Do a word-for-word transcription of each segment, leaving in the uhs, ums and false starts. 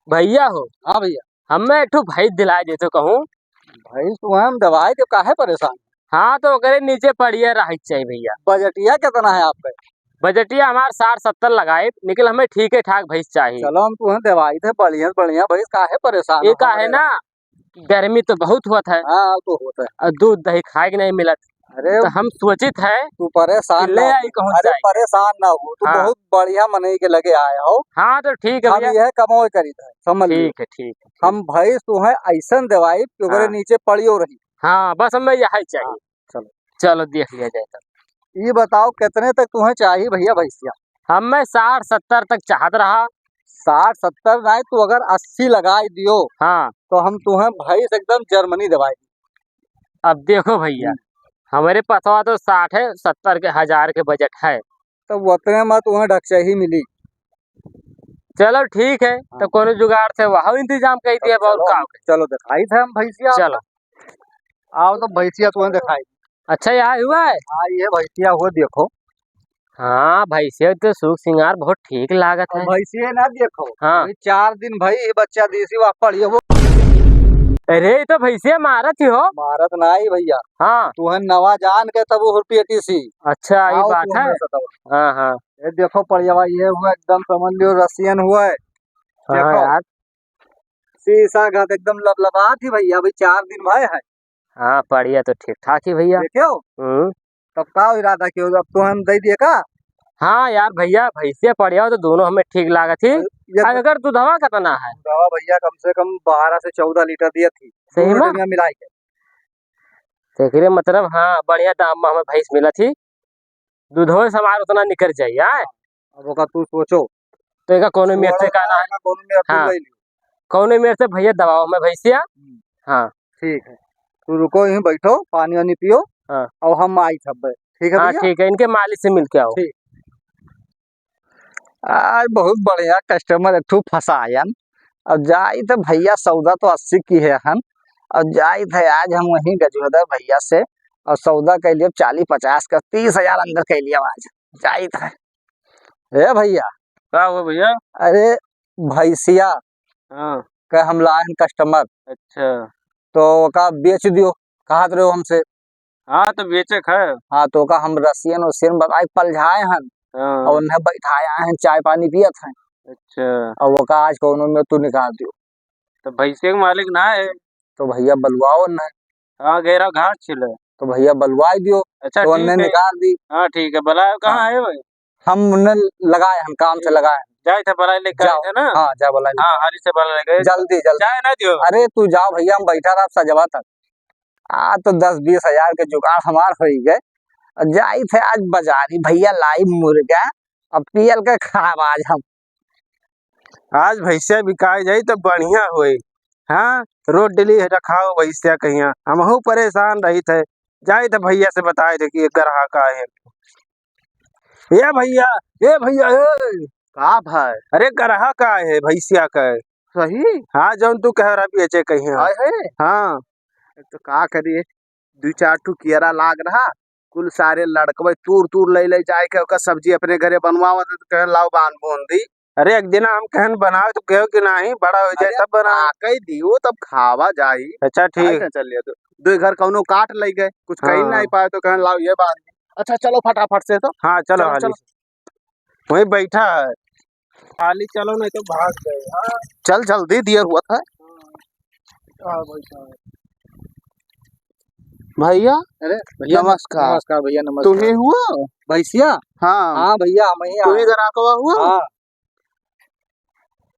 भइया हो। हाँ भइया। हमें एक ठो भैंस दिलाए देते कहूँ। भैंस तो हम दवाई दे, काहे परेशान? हाँ, तो ओकरे नीचे पड़िया रहे के चाहिए भइया। बजटिया कितना है आपके? बजटिया हमार साठ सत्तर लगाए, लेकिन हमें ठीके ठाक भैंस चाहिए। चलो, हम तुम्हें दवाई दे, बढ़िया से बढ़िया भैंस, काहे परेशान ये हो? काहे हमारे ना, गर्मी तो बहुत होत है। हाँ, तो होत है। और दूध दही खाए के नहीं मिलत। अरे, तो हम सोचित है तू परेशान कि ले ना हो। आई कहूँ अरे, जाए। परेशान ना हो, तू हाँ। बहुत बढ़िया मनई के लगे आए हो। हाँ, तो ठीक है हम भइया। यह कमाई करीत है, समझ लियो। ठीक है, ठीक है, ठीक। हम भैंस तुम्हें ऐसन देवाई कि ओकरे हाँ। नीचे पड़ियो रही। हाँ, बस हमें यही चाहिए। हाँ, चलो। चलो, देख लिया जाए तब। ये बताओ, कितने तक तुम्हें चाहिए भइया भैंसिया? हमें साठ सत्तर तक चाहत रहा। साठ सत्तर नहीं, तू अगर अस्सी लगाई दियो, हाँ। तो हम तुम्हें भैंस एकदम जर्मनी देवाई दी। अब देखो भइया, हम्म। हमारे पसवा तो साठ है, सत्तर के, हजार के बजट है। तब उतने में तुम्हें ढकचही मिली। चलो ठीक है, हाँ। तो कोनो जुगाड़ से वहाँ इंतजाम कर दिया, अब बहुत चलो, काम है। चलो दिखाई थे हम भैंसिया। चलो। आओ तो भैंसिया तुम्हें दिखाई। अच्छा, यहाँ हुआ है? हाँ, ये भैंसिया हुआ, देखो। हाँ, भैंसिया तो सूख सिंगार बहुत ठीक लागत है। भैंसिया ना देखो, हाँ। अभी चार दिन भई, ये बच्चा देसी वाह पड़ी हो। अरे, ये तो भैंसिया मारत ही हो। मारत ना ही भइया। हाँ। तुम्हें नवा जान के तब वो रुपये टीसी। अच्छा, ये आओ बात है। हाँ, हाँ। ये देखो पड़ियावा, ये हुआ एकदम समझ लियो रसियन हुआ है। हाँ देखो। यार। शीशा घात एकदम लबलबात ही भइया, अभी चार दिन भय है। हाँ, पड़िया तो ठीक ठाक ही भइया। देखियो? हम्म। तब का इरादा कियो, अब तो हम दे दिए का? हाँ यार भइया, भैंसिया पड़िया हो तो दोनों हमें ठीक लागत ही। ये अब एकर दूधवा कितना है? दूधवा भइया कम से कम बारह से चौदह लीटर दिया थी। सही में? दोनों मिला के। तो एकरे मतलब, हाँ, बढ़िया दाम में हमें भैंस मिलत ही। दूधवे से हमार उतना निकर जाई, आय? अब ओका तू सोचो। तो एका कौनो मेर से कहना है? कौनो मेर से हाँ। ले लियो। कौनो मेर से भइया दबाओ हमें भैंसिया। हम्म। हाँ। ठीक है। तू रुको यहीं बैठो, पानी वानी पियो। हाँ। और हम आई सब, ठीक है हाँ, भइया? ठीक है, इनके मालिक से मिल के आओ। ठीक। आज बहुत बढ़िया customer एक ठो फंसायन। अब जाइत है भइया, सौदा तो अस्सी किहे हन। अब जाइत है आज हम वहीं गजोदर भइया से और सौदा कइ लियो चालीस पचास का, तीस हजार अंदर कइ लियो आज। जाइत है। ए भइया। का हुआ भइया? अरे भैंसिया हाँ। के हम लायन customer। अच्छा। तो ओका बेच दियो, कहत रहो हमसे। हाँ, तो बेचे क है। हाँ, तो ओका हम रसियन उसियन बताए के पलझाए हन। हाँ। और उन्हें बैठाए आए हैं, चाय पानी पियत हैं। अच्छा। और ओका आज कौनो मेर तू निकाल दियो। तो भैंसे के मालिक ना है। तो भइया बलवाओ ना। हाँ, गैरा घास छिले। तो भइया बलवाई दियो। अच्छा, तो उन्हें ठीक है। निकाल दी। हाँ, ठीक है, बलायो कहाँ हाँ। है भाई? हम उन्हें लगाए हैं, काम से लगाए हैं। जाए थे बलाई लेके आए जाओ। थे ना? हाँ, जा बलाई लेके हाँ, आओ। हाली से बलाई लेके जल्दी, जल्दी। जाए ना दियो। अरे तू जाओ भइया, हम बैठा रहा सजवा तक। आ तो दस बीस हजार के जुगाड़ हमार होई गए। और जाई थे आज बाजारी भइया, लाई मुर्गा, अब पियल के खाब आज हम। आज भैंसिया बिकाई जाई तो बढ़िया होई। हाँ, रोज daily रखाओ भैंसिया कहिया, हमहू परेशान रही थे। जाई थे भइया से बताए थे कि एक ग्राहक आए हैं। ए भइया, ए भइया, ए। का भाई? अरे ग्राहक आए है भैंसिया के। सही? हाँ, जौन तू कह रहा बेचे कहीं। आए है? हाँ। तो का करिए, दू चार ठो कियरा लाग रहा, कुल सारे लड़कवे तूर तूर ले ले जाए के ओकर सब्जी अपने घरे बनवावत है, तो कहे लाओ बान बोन दी। अरे एक दिन हम कहन बनाओ तो कहो कि नहीं, बड़ा हो जाए अरे तब बनाओ। पाकई दियो तब खावा जाई। अच्छा ठीक। चल लिया तो दो घर कौनो काट ले गए, कुछ कहीं हाँ। नहीं पाए तो कहन लाओ ये बान दी। अच्छा चलो फटाफट से तो। हाँ चलो चलो, हाली चलो। से। वहीं बैठा है। खाली चलो नहीं तो भाग गए। हाँ। चल जल्दी दिया हुआ था। हाँ, बैठा है। भइया, अरे भइया, नमस्कार। नमस्कार भइया, नमस्कार। तू ही हुआ? भैंसिया? हाँ। हाँ भइया, हम ही तू ही आए। ग्राहकवा हुआ? हाँ।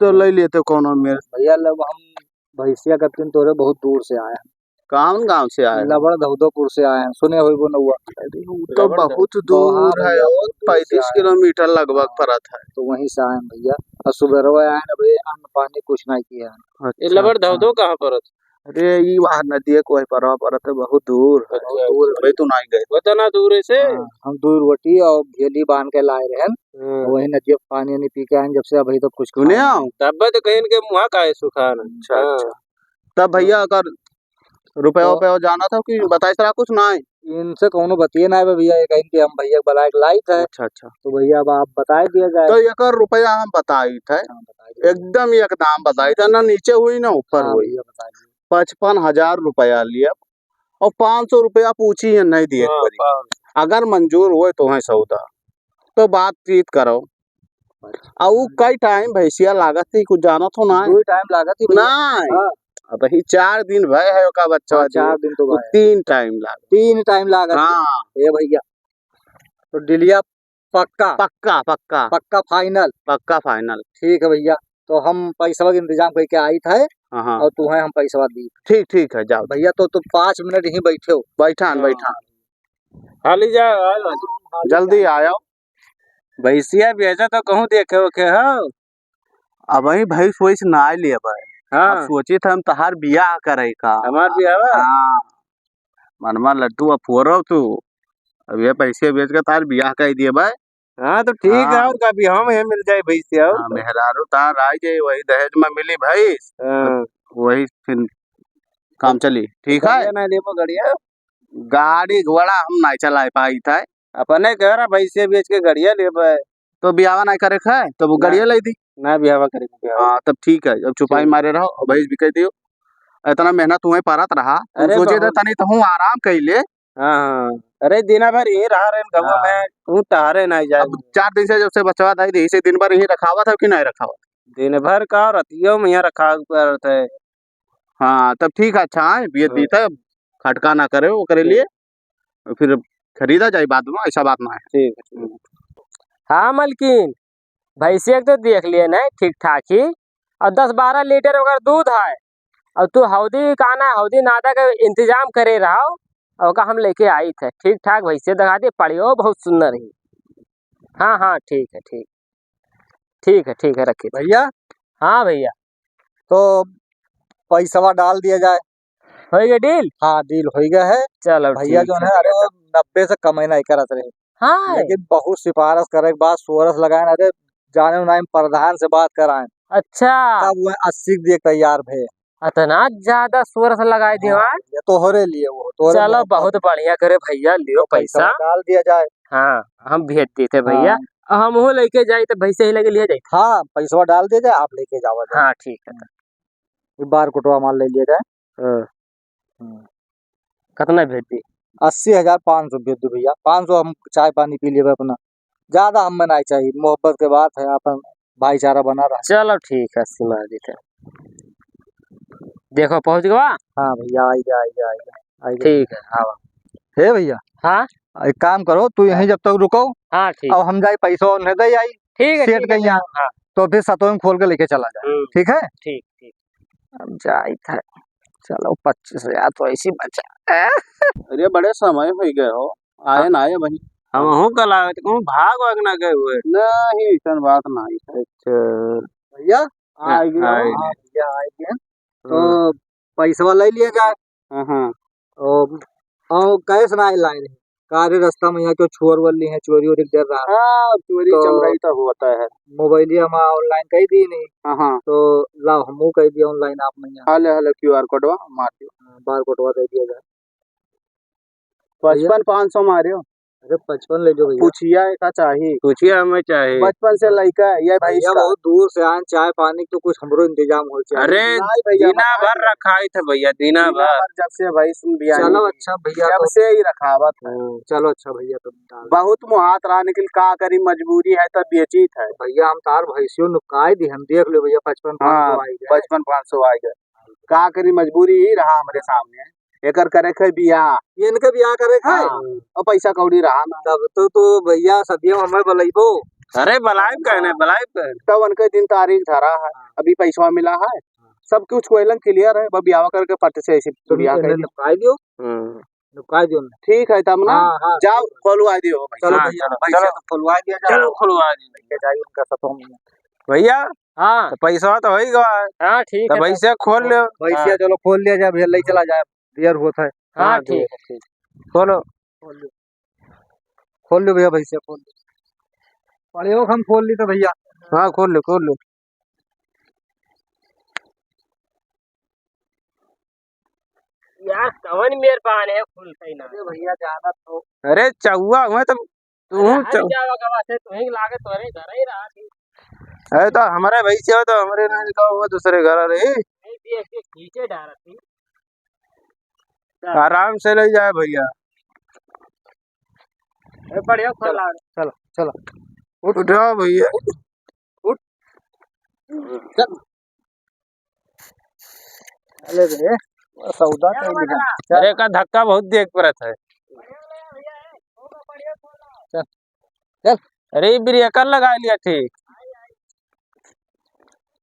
तो ले लेते कौनो मेर। भइया, लब हम भैंसिया का दिन तोरे बहुत दूर से आए हैं। कौन गांव से आए हो? लबड़ धौधोपुर से आए हैं, सुने होइबो नौआ। अरे, वो तो लबड़ बहुत धौ-, दूर हाँ है, भइया, वो बहुत दूर से पैंतीस आए हैं। किलोमीटर लगभग हाँ। पड़त है। तो वहीं से आए हैं भइया, और सुबह आए हैं, अबे अन्न पानी कुछ नहीं किया है। अच्छा, ये लबड़ अच्छा। धौधो कहाँ पड़त? अरे, ई वहाँ नदिया के वही परवा पड़त है, बहुत दूर। अच्छा, बहुत दूर है। अबे तू नहीं गए। उतना दूर है से? हाँ, हम दूर वटी और भेली बांध के लाए रहन, हाँ। वही नदिया के पानी वानी पी के आए हैं, जब से अभी तक कुछ सुने खाए आओ। नहीं। तब तो कहीं के मुँहा काहे सुखान। अच्छा, हाँ। अच्छा। तब भइया, अगर रुपया हाँ। उपया जाना था कि बताइस रहा कुछ नहीं? इनसे कौनो बतिये ना है भैया, ये कहीं कि हम भैया के बुलाए के लाइत है। अच्छा, अच्छा। तो भैया अब आप बताए दिया जाए। तो एकर रुपया हम बताइत है। हाँ, बताए दिया जाए। एकदम एक दाम बताइत है, ना नीचे हुई ना ऊपर हाँ, हुई। भैया बताइए। पचपन हजार रुपया लिया और पाँच सौ रुपया पूछी है, नहीं दिए हाँ, परी। पाँच। अगर मंजूर होए तो है सौदा, तो बातचीत करो। अच्छा। आ उ कई टाइम भैंसिया लागत ही, कुछ जानत हो ना? दो टाइम लागत ही भैया। नहीं। हाँ। अब ही चार दिन भय है ओका बच्चा हाँ, दे। चार दिन तो उ भय है। तीन टाइम लागत। तीन टाइम लागत ही। हाँ। ए भैया, तो डिलिया पक्का? पक्का, पक्का। पक्का final? पक्का final। ठीक है भैया, तो हम पैसवा के इंतजाम करके आइत है हाँ, हाँ। और तुम्हें हम पैसवा दी। ठीक, ठीक है, जाओ। भैया, तो तुम पाँच मिनट यहीं बैठे हो। बैठान, हाँ। बैठान। हाली जा, आ जा। जल्दी आयो। भैंसिया बेचा तो कहूँ देखे ओखे हो? अबहीं भैंस वैस ना लेबे। हाँ। अब सोचित हम तहार बियाह करे का। हमार बियाह बा? हाँ। मनमा लड्डू अब फोड़ो तू। अब ये भैंसिया बेच के तार बियाह कर दिए भाई। हाँ, तो ठीक है, हाँ। और का, अभी हम ये मिल जाए भैंसिया, और हाँ, का। मेहरारू तार आ जाए, वही दहेज में मिली भैंस। हाँ। वही फिर काम चली, ठीक है? गड़िया ना लेबो, गड़िया? गाड़ी घोड़ा हम नहीं चलाए पाइत है। अपने कह रहा भैंसिया बेच के गड़िया लेबे। तो बियावा नहीं करे के है, तो वो ना। गड़िया ले दी। ना बियावा करे के, बियावा। हाँ, तब ठीक है, अब चुपाई ठीक। मारे रहो, अब भैंस बिके दियो। इतना मेहनत हुए परत रहा, तुम अरे सोचे थे बहुत। तनी तो हूँ आराम कर ले। हाँ, हाँ। अरे दिना भर यहीं रहा रहे गवा हाँ। में, तू टहरे नहीं जाए। अब चार दिन से जब से बचवा दाई दी, इसे दिन भर यहीं रखावत है कि नहीं रखावत? दिन भर का रतियों में यहाँ रखा पड़त है। हाँ, तब ठीक है, अच्छा है, ये हाँ। दी था, खटका ना करे, वो करे ठीक। लिए, फिर खरीदा जाए बाद में, ऐसा बात ना है। ठीक है, ठीक है। हाँ मलकिन, भैंसिया के तो देख लिए नहीं, ठीक ठाक ही, और दस बारह लीटर ओकर दूध है, और तू हौदी का ना, हौदी नादा के इंतजाम करे रहो, और ओका हम लेके आइत है, ठीक ठाक भैंसिया दिखा दे, पड़ियो बहुत सुंदर ही। हाँ, हाँ, ठीक है, ठीक, ठीक है, ठीक है, रखिए। भैया। हाँ भैया। तो पैसवा डाल दिया जाए। होई गया डील? हाँ, डील होई गया है। चलो, भैया ठीक जो है, है, अरे, भैया। नब्बे से कम ही नहीं करत रहे। हाँ। लेकिन बहुत सिफारिश करे के बाद सोरस लगाए, अरे, जाने उनाए प्रधान से बात कराए। अच्छा। तब वह अस्सी के दिए तैयार भे। इतना ज्यादा सोरस लगाए दे हाँ, वहाँ? ये तोहरे लिए वो, तोहरे चलो, मोहब्बत। बहुत बढ़िया करे भैया, लियो तो पैसा। पैसा डाल दिया जाए। हाँ, हम भेज देते भैया। हाँ। अब हमहू लेके जाई तो भैंसे ही लगे लिया जाई। हाँ, पैसवा डाल दिया जाए, आप लेके जाओ जाए। हाँ, ठीक है। ये बार कोटवा माल ले लिया जाए। हाँ। हम्म। कितना भेज दी? अस्सी हजार पाँच सौ भेज दो भैया, पाँच सौ हम चाय पानी पी लेबे अपना, ज्यादा हमें नहीं चाहिए, मोहब्बत के बात है, अपन भाईचारा बना रहे। चलो ठीक है, अस्सी मार देते हैं। देखो पहुँच गवा। हाँ भैया, आई गया, आई गया, आई गया, आई गया। ठीक है, आवा। हे भैया। हाँ? एक काम करो, तू यहीं हाँ। जब तक रुको, हाँ, ठीक। अब हम जाई पैसा उन्हें दे आई, ठीक है, सेठ ठीक है, के यहाँ। हाँ। तो फिर सतों में खोल के लेके चला जाए, हम्म। ठीक है? ठीक, ठीक। अब जाइत है। चलो, पच्चीस हजार तो ऐसी बचा। अरे, बड़े समय हो गए हो, आए ना आए वहीं। हमहू कल आए तो कहूँ भाग वाग ना गए हुए। नहीं, ऐसन बात नहीं है। अच्छा। भैया, हाँ, आ गए हो। आ गए। हाँ, भैया, आ गए। हाँ। तो पैसवा ले लिया जाए। हाँ, हाँ। और, और कैश ना लाए नहीं। का रे, रास्ता में यहाँ क्यों छोर वोर ली है, चोरी वोरी डर रहा है। हाँ, चोरी तो चमराई तो होता है। मोबाइलिया में online कई दी नहीं। हाँ, हाँ। तो लाओ, हमहू कई दिया online आप में यहाँ। हाले, हाले, QR code वा मार दियो। हाँ, बार कोडवा दे दिया जाए। भैया। पचपन पाँच सौ मारियो। अरे, पचपन ले लो भैया। पूछिया का चाही? पूछिया हमें चाही। बचपन से लइका है, ये भैंस भैया, का। बहुत दूर से आए, चाय पानी तो कुछ हमरो इंतजाम हो चाहिए। अरे, नहीं भैया, दिना भर रखाई थे भैया, दिना दिना भर। भर जब से भैंस बियानी चलो, की, अच्छा भैया, जब तो से ही रखावत है। हम्म, चलो, अच्छा भैया, तो डाल। बहुत मुहात रहा, लेकिन का करी, मजबूरी है, तब बेची थे। भैया, हम तार भैंसियों नुकाई दी, हम देख लो भैया, पचपन पाँच सौ हाँ, आई गए। पचपन पाँच सौ आई गए। का करी, मजबूरी ही रहा हमरे सामने। एकर करे के बियाह। ये इनके बियाह करे के है? हाँ, और पैसा कौड़ी रहा ना। तब तो, तो भैया सदियों हमें बलैबो। अरे बलाइब कहने, बलाइब कहने। तब उनके दिन तारीख धरा है, हाँ। अभी पैसा मिला है, हाँ। सब कुछ कोयलन clear है, बस बियाह करके पट से ऐसे तुम बियाह इन्हें कर दियो। निपटाई दियो। हम्म। निपटाई दियो उन्हें। ठीक है तब ना, हाँ, हाँ। जाओ खोलवा दियो। चलो हाँ, भैया, चलो, पैसा चलो। तो खोलवा दिया जाए। चलो खोलवा दियो। लेके जाइए उनका सतों में। भैया, हाँ। तो पैसा तो हो ही गवा है। हाँ, ठीक तो है, भैंसिया तब। खोल लो। भैंसिया हाँ। चलो खोल लिया जाए भैया, ले चला जाए, देर होत है। हाँ, हाँ, ठीक देर। है, ठीक। खोलो। खोल लो। खोल लो भैया, भैंसिया खोल लो। पड़े हो, हम खोल ली तो भैया। हाँ, खोल लो, खोल लो। यार, कवन मेर बान है, खुलते ही ना। अरे भैया, जाना तो। अरे चौवा हुआ तो तू अरे हट चौ- जाओ, अगर वैसे तू ही लागे, तोरे घर ही रहा थी। अरे तो हमारे भाई से हो तो हमारे ना निकाल, वो दूसरे घर रही। नहीं, भी ऐसे खींचे डारा थी। आराम से ले जाए भैया। ए, बढ़िया खोल चलो, चलो, चलो। उठ। उठाओ भैया। उठ। चल। अरे रे, सौदा चल। अरे, का धक्का बहुत देख परत है। चल, चल। अरे, ब्रेकर लगा लिया ठीक।